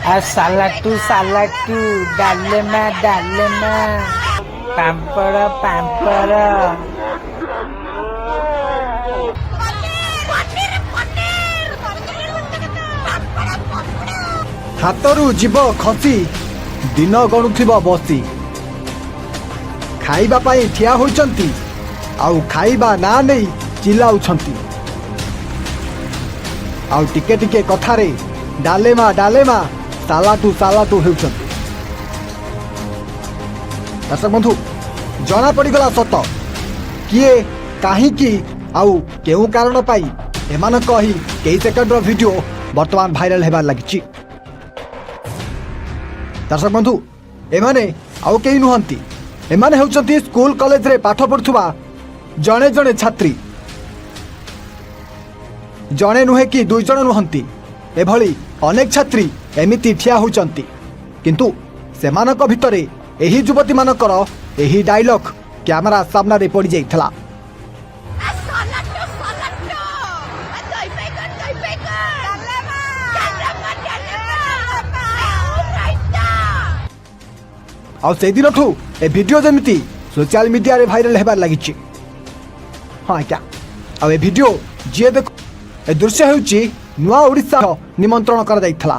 ଆ ସାଲାଟୁ ସାଲାଟୁ, ଡାଲେମା ଡାଲେମା, ପାମ୍ପଡ଼ ପାମ୍ପଡ଼। ହାତରୁ ଯିବ ଖସି, ଦିନ ଗଣୁଥିବ ବସି। ଖାଇବା ପାଇଁ ଠିଆ ହୋଇଛନ୍ତି ଆଉ ଖାଇବା ନାଁ ନେଇ ଚିଲାଉଛନ୍ତି, ଆଉ ଟିକେ ଟିକେ କଥାରେ ଡାଲେମା ଡାଲେମା, ସାଲାଟୁ ସାଲାଟୁ ହେଉଛନ୍ତି। ଦର୍ଶକ ବନ୍ଧୁ, ଜଣା ପଡ଼ିଗଲା ସତ, କିଏ, କାହିଁକି ଆଉ କେଉଁ କାରଣ ପାଇଁ ଏମାନଙ୍କ ଏହି କେଇ ସେକେଣ୍ଡର ଭିଡ଼ିଓ ବର୍ତ୍ତମାନ ଭାଇରାଲ ହେବାରେ ଲାଗିଛି। ଦର୍ଶକ ବନ୍ଧୁ, ଏମାନେ ଆଉ କେହି ନୁହନ୍ତି, ଏମାନେ ହେଉଛନ୍ତି ସ୍କୁଲ କଲେଜରେ ପାଠ ପଢ଼ୁଥିବା ଜଣେ ଜଣେ ଛାତ୍ରୀ। ଜଣେ ନୁହେଁ କି ଦୁଇ ଜଣ ନୁହନ୍ତି, ଏଭଳି ଅନେକ ଛାତ୍ରୀ ଏମିତି ଠିଆ ହୋଇଛନ୍ତି। କିନ୍ତୁ ସେମାନଙ୍କ ଭିତରେ ଏହି ଯୁବତୀମାନଙ୍କର ଏହି ଡାଇଲଗ୍ କ୍ୟାମେରା ସାମ୍ନାରେ ପଡ଼ିଯାଇଥିଲା। ସାଲାଟୁ ସାଲାଟୁ, ଦହି ବାଇଗଣ ଦହି ବାଇଗଣ, ଡାଲେମା ଡାଲେମା, ରାଇତା। ଆଉ ସେଇଦିନଠୁ ଏ ଭିଡ଼ିଓ ଯେମିତି ସୋସିଆଲ ମିଡ଼ିଆରେ ଭାଇରାଲ ହେବାରେ ଲାଗିଛି। ହଁ ଆଜ୍ଞା, ଆଉ ଏ ଭିଡ଼ିଓ ଯିଏ ଦେଖୁ, ଏ ଦୃଶ୍ୟ ହେଉଛି ନୂଆ ଓଡ଼ିଶା ନିମନ୍ତ୍ରଣ କରାଯାଇଥିଲା।